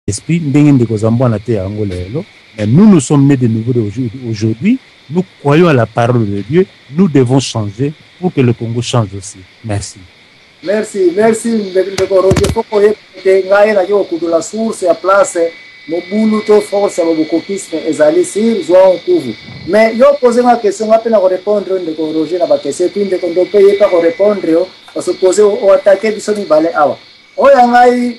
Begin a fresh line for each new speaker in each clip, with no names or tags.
Esprit ndenge ndeko Zambwana te yango lelo. Mais nous, nous sommes nés de nouveau aujourd'hui. Nous croyons à la parole de Dieu. Nous devons changer pour que le Congo change aussi. Merci.
Merci, merci ndeko Roger. Faut koyeba ete ngai naki kokudula source ya place mobulu to force ya bobokokisme ezali sur zwa nkuvu. Mais yo pose nga question, nga mpe na korépondre yo ndeko Roger na baquestion, et puis ndeko Ndope ye mpe akorépondre yo parce que pose oatake biso mibale awa. Oyo ya ngai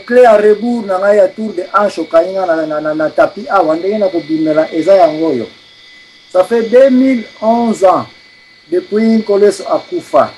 clé ya rebours na ngai ya tour de hanche okangi nga na tapis awa ndenge na kobimela eza yango oyo. Ça fait 2011 ans depuis Nkolo Yesu akufa.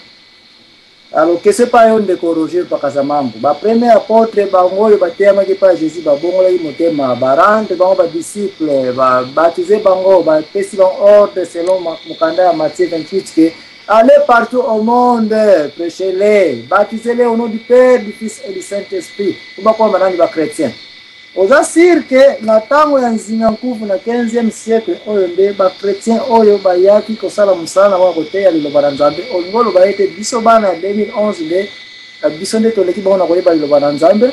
Alors question pa yo ndeko Roger Pakazamambu, ba premier apôtre bango oyo bateyamaki pa Jésus babongolaki motema, ba rendre bango ba disciples, ba baptiser bango, ba pesi bango ordre selon mokanda ya Matthieu 28 que allez partout au monde, prêchez-les, baptisez-les au nom du Père, du Fils et du Saint-Esprit. Po bakoma nani ba chrétiens. Oza sûr que na tango ya Nzinga Nkuvu na 15e siècle oyo nde ba chrétiens oyo bayaki kosala mosala na bango koteya liloba na Nzambe, olingi oloba ete biso bana ya 2011 nde biso nde toleki bango na koyeba liloba na Nzambe?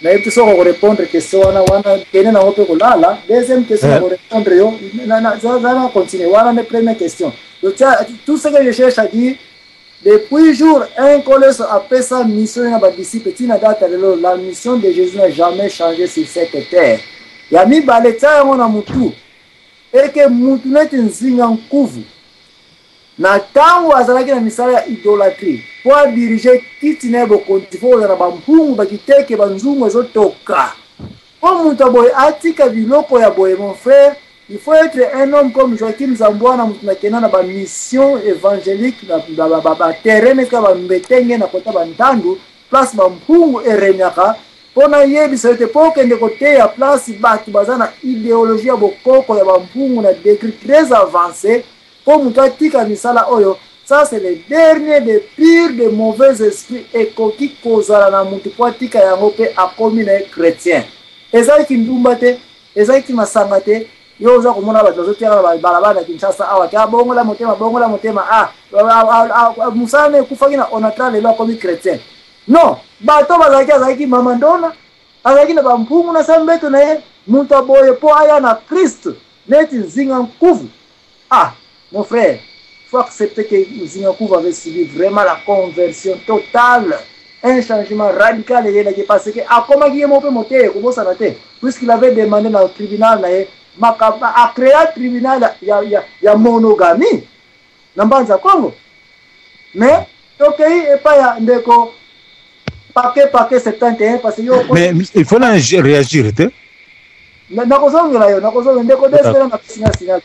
Nayebi te soki okorépondre question wana, wana kende nango mpe kolala. Deuxième question na korépondre yo, zala continue wana nde première question. Donc, tout ce que je cherche à dire, depuis jour un Nkolo Yesu apesa mission na ba disciples tina data lelo, la mission de Jésus n'a jamais changé sur cette terre. Ya mibale, tia yango na mutu eke mutu neti Nzinga Nkuvu na ntango azalaki na misala ya idolatrie mpo adirige kiti na ye bokonzi, fo kozala na bampungu bakiteke banzungu ezotoka mpo moto ya boye atika biloko ya boye. Mon frère, il faut être un homme comme Joachim Zambwana, moto nakenda na bamission évangélique na baterrain esika bambetenge na kota bantandu place bampungu eregnaka, mpo nayebisa yo te mpo okende koteya place bato baza na idéologie ya bokoko ya bampungu na degré très avancé, mpo moto atika misala oyo. Ça, c'est le dernier de pire de mauvais esprit ekoki kozala na motu mpo atika yango mpe akomi na ye chrétien. Ezalaki ndumba te, ezalaki masanga te. Yo oza komona bato bazotiaka na balabala na Kinshasa awa te, abongola motema, bongola motema, ah, mosala na ekufaki na Onatra, lelo akomi chrétien. Non, bato bazalaki, azalaki mama ndona, azalaki na bampungu na sa mbeto na ye. Moto aboye mpo aya na Christ neti Nzinga Nkuvu, ah mon frère, faut accepter que Nzinga Nkuvu avait subi vraiment la conversion totale, un changement radical eyelaki parce que akomaki ye moko mpe moteyi, kobosana te, puisqu'il avait demandé na tribunal na ye, acréa tribunal ya monogamie na Mbanza Congo. Mais tokei epai ya ndeko Pake Pake 71 parce que yo
Mais il faut na réagir te.
Nakozongela yo, nakozongela ndeko Desela na singa singa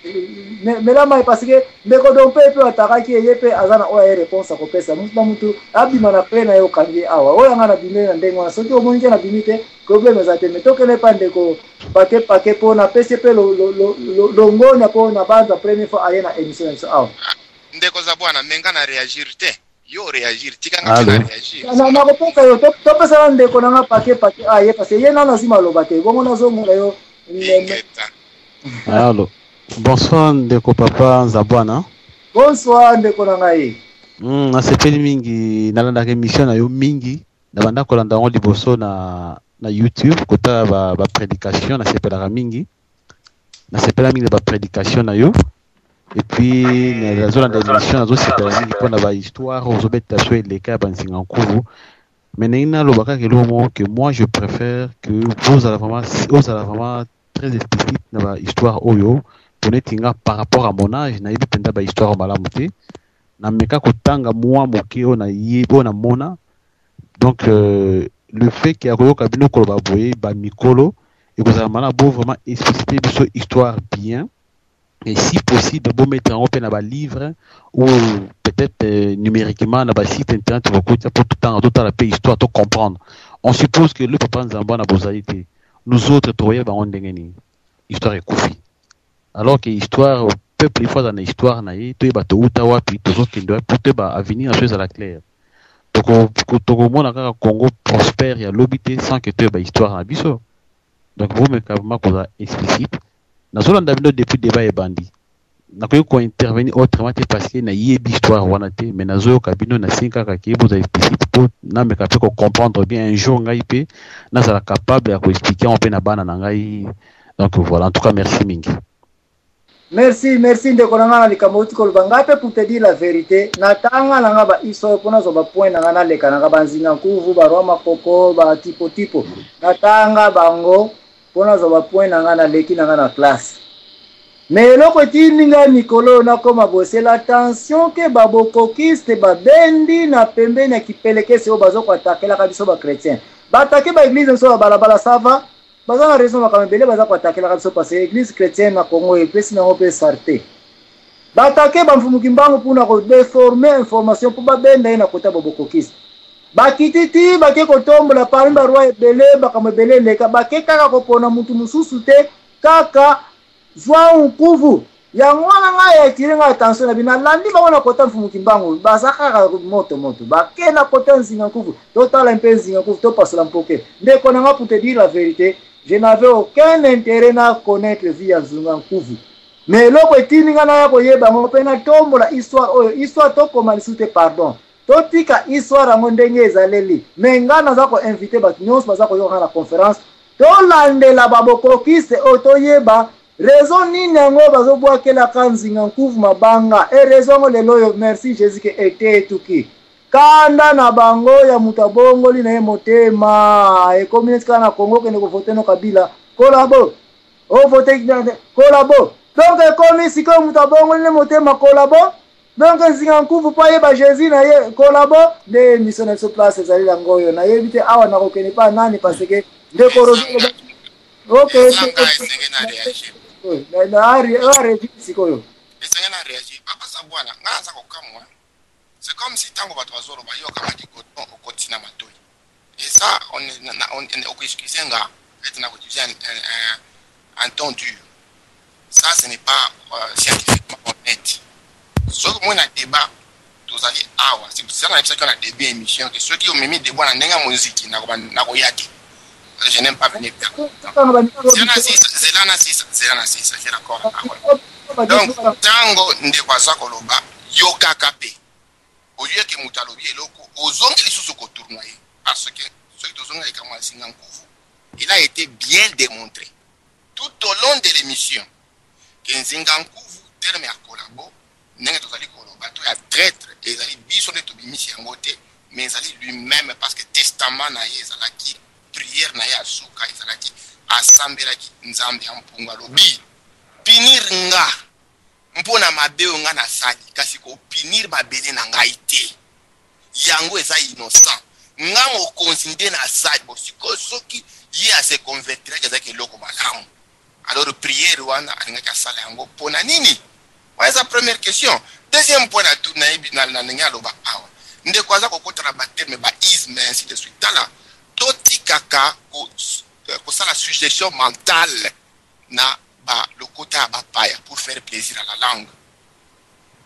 mela mai parce que ndeko Dompe mpe atakaki ye mpe aza na oyo aye réponse akopesa mutu na mutu abima na ple na ye okangi awa. Oyo anga nabimi na ndenge wana, soki omoni te nabimi te, problème eza te. Mais tokende epa ndeko Pake Pake mpo napesi mpe longonya mpo na banza première fois aye na émission na biso awa.
Ndeko Zabwana, mais nga na réagir te, yo réagir, tika nga na réagir.
Nakopesa yo, topesa na ndeko na nga Pake Pake aye parce que ye nano azwi maloba te, bongo nazongola yo.
Allo, bonsoir ndeko papa Nzabwana.
Bonsoir ndeko na ngai.
Nasepeli mingi, nalandaka émission na yo mingi, nabanda kolanda yango liboso na YouTube, kotala ba prédication, nasepelaka mingi. Nasepela mingi na ba prédication na yo. Et puis nazolanda émission, nazosepela mingi mpona ba histoire ozobeta so eleka ya banzinga nkuvu. Mais ndenge naloba kaka eloko moko que moi je préfère que ozala vraiment très explicite na ba histoire oyo, po neti nga, par rapport à mon âge, nayebi mpenza ba histoire malamu te. Nameka kotanga mwa moke oyo nayebi, oyo namona. Donc le fait ke ya koyoka bino koloba boye bamikolo, ekozala malamu bo vraiment expliciter biso histoire bien, et si possible bomettre yango mpe na balivre ou peut-être numériquement na basite internet, bokotia mpo totanga, totala mpe histoire, to comprendre. On suppose que le papa Nzambe wana bozali te, nous autres tokoyeba yango ndenge nini? Histoire ekufi, alors que histoire, peuple il faut aza na histoire na ye, toyeba touta wapi, tozokende wapi, po toyeba avenir na biso ezala clair. Tokomona kaka Congo prospère ya lobi te sans que toyeba histoire na biso. Donc bomeka vraiment kozala explicite. Nazolanda bino depuis débat ebandi. Nakoki kointervenir autrement te parce que nayebi histoire wana te, mais nazoyoka bino, nasengi kaka ke bozala explicite mpo nameka mpe kocomprendre bien. Un jour ngai mpe nazala capable ya koexpliquer yango mpe na bana na ngai. Donc voilà, en tout cas merci mingi.
Merci, merci ndeko na ngai na likambo outi koloba. Ngai mpe, pour te dire la vérité, natanga na ngai bahistoire mpo nazwa bapoint na ngai, naleka na ngai banzinga nkuvu, baroi makoko, batipotipo. Natanga bango mpo nazwa bapoint na ngai, naleki na ngai na classe. Mais eloko etindi ngai mikolo oyo nakoma boye, c'est la tension ke babokokiste babendi na pembeni ya kipelekese oyo bazokoatakelaka biso bachrétien, baatake baeglise biso ya balabala. Ça va, baza na raison, makambo ebele baza koatakelaka biso, parce que église chrétienne na Congo epesi nango mpe sarte. Baatake bamfumuki mbangu mpona kodéformer information mpo babenda ye na kota bobokokiste. Bakiti ti bake kotombola parmi baroi ebele, makambo ebele eleka, bake kaka kopona mutu mosusu te, kaka Zwa Nkuvu. Yango wana ngai atire ngai attention na bino. Nalandi bango na kota mfumuki mbangu, baza kaka moto moto, bake na kota Nzinga Nkuvu. Totala mpe Nzinga Nkuvu, topasola mpoke. Ndeko na nga, pour te dire la vérité, je n'avais aucun intérêt na connaître vie ya Nzinga Nkuvu, mais eloko etindi ngai naya koyeba yango mpe natombola histoire oyo, histoire tokoma lisusu te, pardon, totika histoire yango ndenge ezaleli. Mais ngai naza koinviter bato nyonso baza koyoka ngai na conférence, tolandela babokokiste oyo, toyeba raison nini yango bazobwakelaka Nzinga Nkuvu mabanga. E raison yango lelo oyo, merci Jésus ke ete etuki kanda na bango ya moto abongoli na ye motema. Ekomi neti kaka na Kongo, okende kovote no Kabila, collabo, ovote collabo. Donc ekomi sikoyo moto abongoli ne motema, collabo. Donc Nzinga Nkuvu, mpo ayeba Jésus na ye, collabo. Nde émission na biso, place ezali yango oyo. Nayebi te awa nakokende mpa nani, parce que ndeko Roger, ok, aréagir sikoyo.
Esenge na réagir, papa Sabwana. Ngai naza kokamwa, c'est comme si ntango bato bazoloba, yo okamati coton, okoti na matoi. Eza okoexcuse nga ete na koutiliser un ton dur. Ça, ce n'est pas scientifiquement honnête. Soki omoi na débat, tozali awa, c'est ça nayebisaki na début émission ke soki omemi débat na ndenge ya moziki, nakoya te. Je n'aime pas venir. Zela na sisa, zela na sisa, j'ai encore la parole. Donc ntango ndeko aza koloba, yokaka mpe oyoki moto alobi eloko, ozongi lisusu kotournoyer ye. Parce que soki tozongi likambo ya Nzinga Nkuvu, il a été bien démontré tout au long de l'émission ke Nzinga Nkuvu, terme ya collabo ndenge tozali koloba to ya traître, ezali biso nde tobimisi yango te, mais ezali lui-même, parce que testament na ye ezalaki, prière na ye ya suka ezalaki, asambelaki Nzambe ya mpungu, alobi: "Punir nga mpo na mabe oyo nga nasali, kasi kopunir mabele na ngai te, yango eza innocent. Nga mokonzi nde nasali." Bo sikoyo, soki ye ase convertiraki, azalaki eloko malamu, alors prière wana alingaki asala yango mpo na nini? Wana eza première question. Deuxième point, na nayebi na ndenge aloba awa, ndeko aza kokota na baterme, baisme, ainsi de suite. Tala, totikaka kosala suggestion mentale na balokota ya bapaya pour faire plaisir à la langue.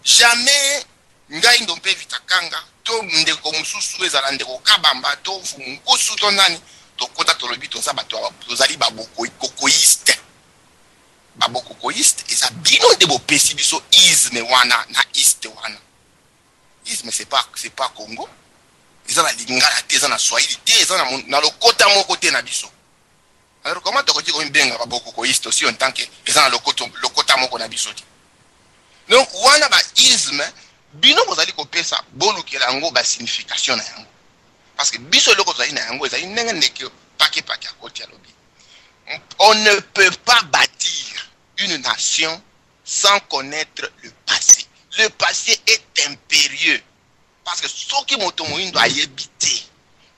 Jamais ngai ndo mpe Vitakanga to ndeko mosusu, ezala ndeko Kabamba to Mfumu Nkusu to nani, tokota tolobi toza bato, tozali babokokoiste. Babokokoiste eza bino nde bopesi biso isme wana na iste wana. Isme, c'est pas Congo, eza na lingala te, eza na swahili te, eza na lokota moko te na biso. Alors comment tokoki komibenga babokokoiste aussi en tant que eza na lokota moko na biso te? Donc wana baisme bino bozali kopesa, bolukela yango basignification na yango, parce que biso eloko tozali na yango ezali ndenge ndeke pake pake akoti, alobi: on ne peut pas bâtir une nation sans connaître le passé. Le passé est impérieux, parce que soki moto moyindo ayebi te,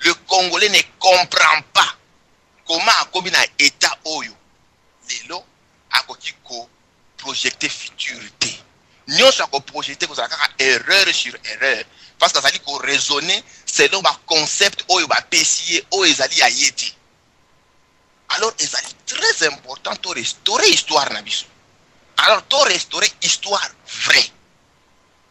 le Congolais ne comprend pas comment akomi na état oyo lelo, akoki koprojeter futur te. Nyonso akoprojeter kozala kaka erreur sur erreur, parce que azali koraisonner selon baconcept oyo bapesi ye, oyo ezali ya ye te. Alors ezali très important to restaurer histoire na biso. Alors to restaurer histoire vraie,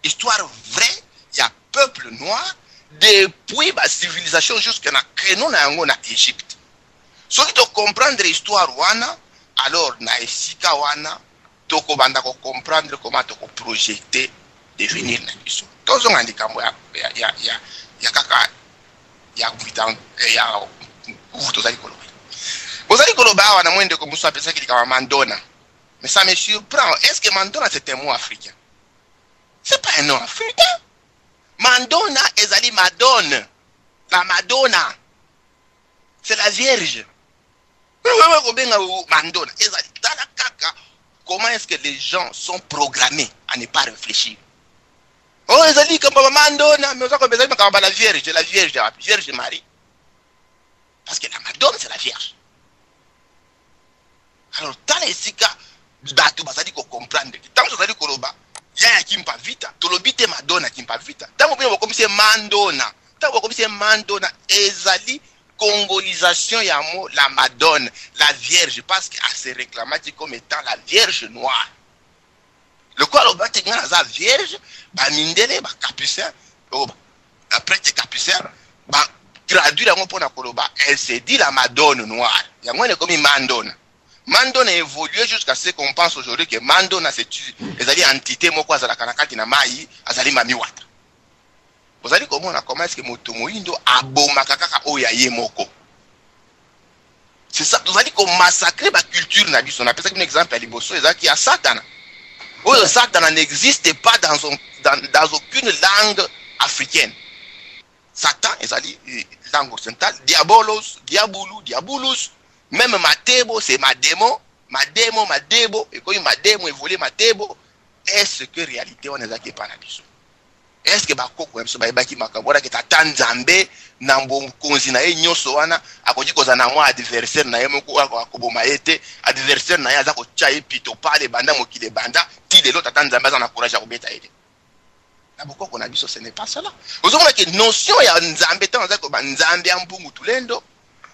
histoire vraie ya peuple noir depuis bacivilisation jusque na créneau na yango na Égypte. Soki tocomprendre histoire wana, alors na esika wana Tokobanda ko comprendre comment toko projeter devenir na biso. Tozonga likambo ya, ya, ya, ya, ya kaka ya vitan eh, ya kuvu tozali koloba. Bozali koloba awa na mwa ndeko mosusu apesaki likambo ya Mandona. Mais ça me surprend. Est-ce que Mandona c'est un mot africain? C'est pas un nom africain. Mandona ezali Madone. La Madonna. C'est la Vierge. Kobenga Mandona ezali tala kaka comment est-ce que les gens sont programmés à ne pas réfléchir. Oh ezali likambo ya Mandona, mais oza kobenga ezali makambo ya la Vierge, la Vierge, la Vierge Marie. Parce que la Madone c'est la Vierge. Alors tala esika bato bazali ko comprendre te. Tango tozali koloba ya ya Kimpa Vita, tolobi te Madonna Kimpa Vita. Tango bino bokomisi ye Mandona, tango bokomisi ye Mandona ezali congolisation ya mot la Madone, la Vierge, parce que a se réclamaki comme étant la Vierge noire. Lokola alobaki nga naza vierge, ba mindele ba capucin, oh, ba prêtre capucin ba traduire yango mpona koloba elle se dit la Madone noire. Yango wana ekomi Mandona. Mandona évolue jusqu'à ce qu'on pense aujourd'hui que Mandona c'est ezali entité moko azalaka na kati na mayi, azali mami wata. Ozali komona comment est-ce que moto moyindo abomaka kaka oyo ya ye moko. C'est ça, tozali ko massacrer ba culture na biso. Napesaki bino exemple ya liboso ezalaki ya Satana. Oyo Satana n'existe pas dans, son, dans, dans aucune langue africaine. Satan ezali eh, langue occidentale, diabolos, diabulu, diabulus, même matebo c'est mademo, mademo, madebo, ekomi mademo évolue matebo. Est-ce que réalité wana ezalaki epai na biso? Est ce que ba koko na biso bayebaki makambo wana ke tata Nzambe na bokonzi na ye nyonso wana akoki kozala na mwa adversaire na ye moko oyo akoka koboma ye te? Adversaire na ye aza kotya ye pito pale ebanda mokili ebanda ti lelo, tata Nzambe aza na courage ya kobeta ye te. Na bokoko na biso ce n'est pas cela. Ozomona ke notion ya Nzambe ntango azali koloba Nzambe ya mpungu tulendo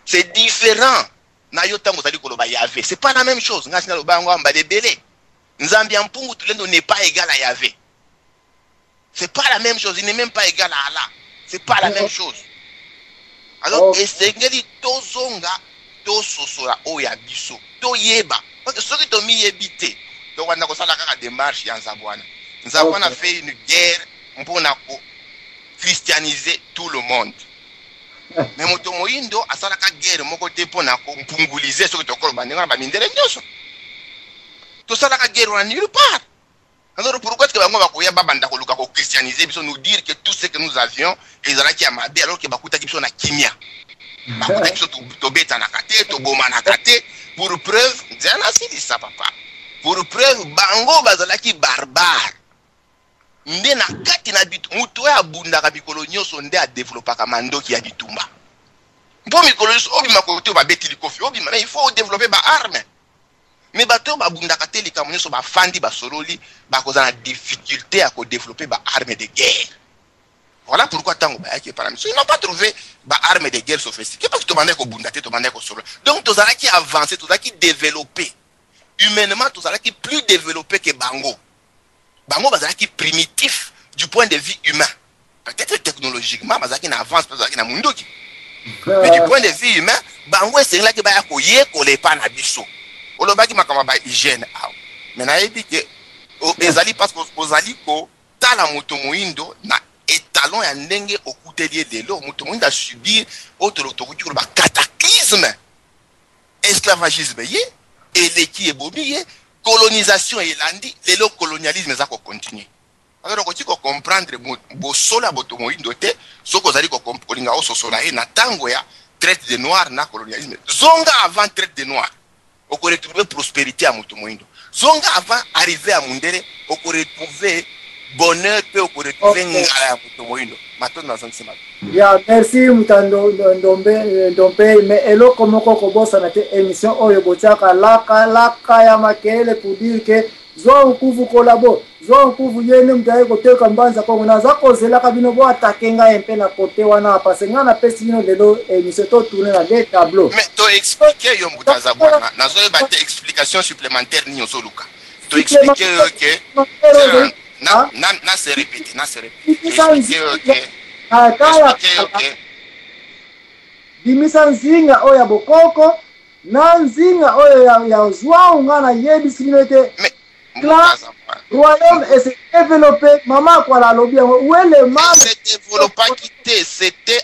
c'est différent na yo ntango ozali koloba Yahvé, c'est pas la même chose. Ngai naloba yango mbala ebele, Nzambe ya mpungu tulendo n'est pas égal à Yahvé. C'est pas la même chose. Il n'est même pas égal à Allah. C'est pas la même chose. Alors, oh. esengeli tozonga tososola oyo ya biso toyeba parce que soki tomiyebi te tokobanda kosala kaka démarche ya nzambe wana. Nzambe wana fait une guerre mpona ko christianiser tout le monde, mais moto moyindo asalaka guerre moko te mpona kompungulize soki tokoloba ndenge wana bamindele nyonso. Tosalaka guerre wana nulle part. Alors pourquoi est-ce que bango bakoya babanda koluka ko christianiser biso, nous dire que tout ce que nous avions ezalaki ya mabe, alors que bakutaki biso na kimia, bakutaki biso tobetanaka te, tobomanaka te? Pour preuve, nzela nasilisa papa, pour preuve, bango bazalaki barbare nde na kati na bitu. Moto oyo abundaka mikolo nyonso nde adevelopaka mandoki ya bitumba, mpo mikolo nyonso obima kote oyo babeti likofi obima, mais il faut odevelope baarme. Mais bato oyo babundaka te, likambo nyonso bafandi basololi, bakozala na difficulté ya kodevelope baarme de guerre. Voilà pourquoi ntango bayaki epa na biso, ils n'ont pas trouvé baarme de guerre sophistiqué, parce que tobandaki kobunda te, tobandaki kosolola. Donc tozalaki avancé, tozalaki développé humainement, tozalaki plus développé que bango. Bango bazalaki primitif du point de vue humain. Peut-être technologiquement bazalaki na avance, bazalaki na munduki, mais du point de vue humain, bango esengelaki baya koyekola epa na biso. Olobaki makambo ya bahygiène awa, mais nayebi ke ezali parce que ozali kotala moto moyindo na étalon ya ndenge okuteli ye lelo. Moto moyindo asubir oyo tokoki koloba cataclysme. Esclavagisme ye eleki ebomi ye, colonisation elandi, lelo colonialisme eza kocontinue. Alors okoki kocomprendre bosolo ya boto moyindo te soki ozali kolinga ososola ye na ntango ya traite de noir na colonialisme. Zonga avant traite de noir, okoretrouve prospérité ya moto moyindo. Zonga avant arrivée ya mundele, okoretrouve bonheur mpe okoretrouve ngala ya moto moyindo. Matondo, nazongisi mabe.
Ya, merci Mutando Ndombe Ndombe, mais eloko moko kobosana te, émission oyo botiaka laka laka ya makelele pour dire que zwa nkuvu kolabo, zwa nkuvu ye nde moto aye koteka mbanza kongo. Naza kozelaka bino bo atake ngai mpe na kote wana, parce ngai napesi bino lelo émission to tourne na deux tableau.
Mais to explique yo, mbuta aza bwana, nazoyeba te explication supplémentaire nini ozoluka. To explique yo ke na na na se répéter, na se répéter, explique yo ke explique yo ke
Bimisa nzinga oyo ya bokoko na nzinga oyo ya, ya zwau. Ngai nayebisi bino ete
Mais
Clan, royaume et se développer. Mama Akwala alobi yango. Où est le mal?
Se développaki te, c'était